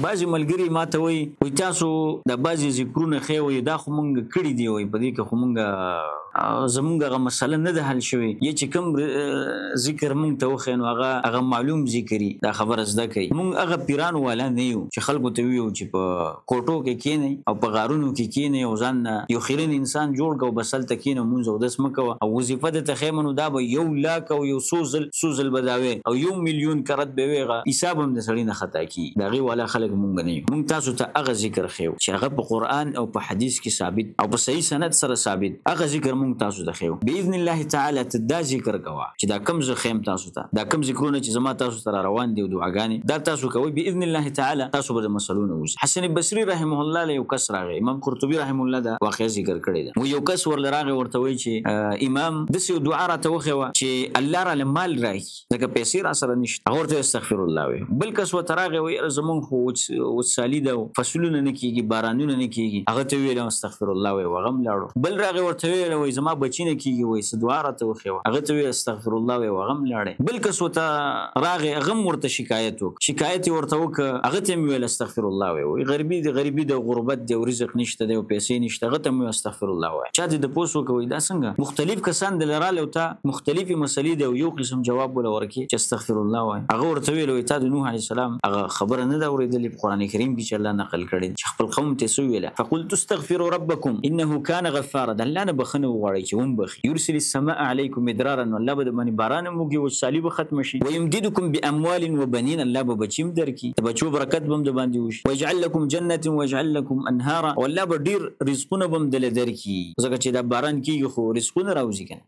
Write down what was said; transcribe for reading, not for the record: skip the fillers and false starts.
بعضې ملګري ما ته وایي، وایي تاسو د بعضې ذکرونه ښیې، وایي دا خو مونږ کړي دي، وایي په دې کې خو مونږ زمونږ هغه مسله نه ده حل شوې، یا چې کوم ذکر مونږ ته وښیې نو هغه معلوم ذکري، دا خبره زده کوي. مونږ هغه پیرانو والا نه یو چې خلکو ته ویو چې په کوټو کې کښېنئ او په غارونو کې کښېنئ او ځان نه یو خیرن انسان جوړ کړه او بس هلته کښېنه، مونځ اودس مه کوه او وظیفه درته ښیم، نو دا به 1 لاک او یو څو ځل به دا وې او 1 میلیون کرت به وې، هغه حساب هم د سړي نه خطا کېږي. د هغې والا خلک مونږ نه یو. مونږ تاسو ته هغه ذکر ښیو چې هغه په قرآن او په حدیث کې ثابت او په صحیح سند سره ثابت، هغه ذکر مونږ تاسو ته ښیو باذن الله تعالی. ته دا ذکر کوه چې دا کم زه ښیم تاسو ته، دا کم ذکرونه چې زما تاسو ته روان دي او دعاګانې دا تاسو کوئ، باذن الله تعالی تاسو به د مسلو نه وځئ. حسن بصري رحمه الله له یو کس راغی، امام قرطبي رحمه الله دا واقعه ذکر کړې ده. یو کس ورله راغی، ورته وایي چې امام داسې یو دعا راته وښیوه چې الله راله مال راکړي، ځکه پیسې را سره نشته. هغه ورته استغفر الله وایي. بل کس ورته راغی، وایي زمونږ خو وچسالي ده، فصلونه نه کېږي، بارانونه نه کېږي. هغه ته ویل استغفر الله وایي، هغه هم لاړو. بل راغی، ورته ویل وایي زما بچی نه کېږي، وایي څه دعا راته وښیوه. هغه ته ویل استغفر الله وایي، هغه هم لاړی. بل کس ورته راغی، هغه هم ورته شکایت وکړ، شکایت یې ورته وکړ، هغه ته هم ویل استغفر الله وایي، وایي غریبي دی، غریبي ده، غربت دی، رزق نشته دی او پیسې نشته. هغه ته هم ویل استغفر الله وایي. چا دې تپوس وکړ، وایي دا څنګه مختلف کسان د لراله او ته مختلفې مسلې دی او یو قسم جواب وله ورکې چې استغفر الله وایي؟ هغه ورته ویل وایي تا د نوح علیه السلام هغه خبره نه ده اورېدلې په قرآن کریم کې چې الله نقل کړې چې خپل قوم ته څه ویله؟ فقلت استغفروا ربکم انه کان غفارا. د الله نه بخښنه وغواړئ چې ومبخښي، یرسل السماء علیکم مدرارا، الله به د باندې باران هم وکړي، وچسالي به ختمه شي، ویمددکم باموال وبنین، الله به بچي هم درکړي، د بچو برکت به هم د باندې وشي، ویجعل لکم جنة ویجعل لکم انهارا، او الله به ډېر رزقونه به هم دله درکړي، ځکه چې دا باران کېږي خو رزقونه راوځي که نه.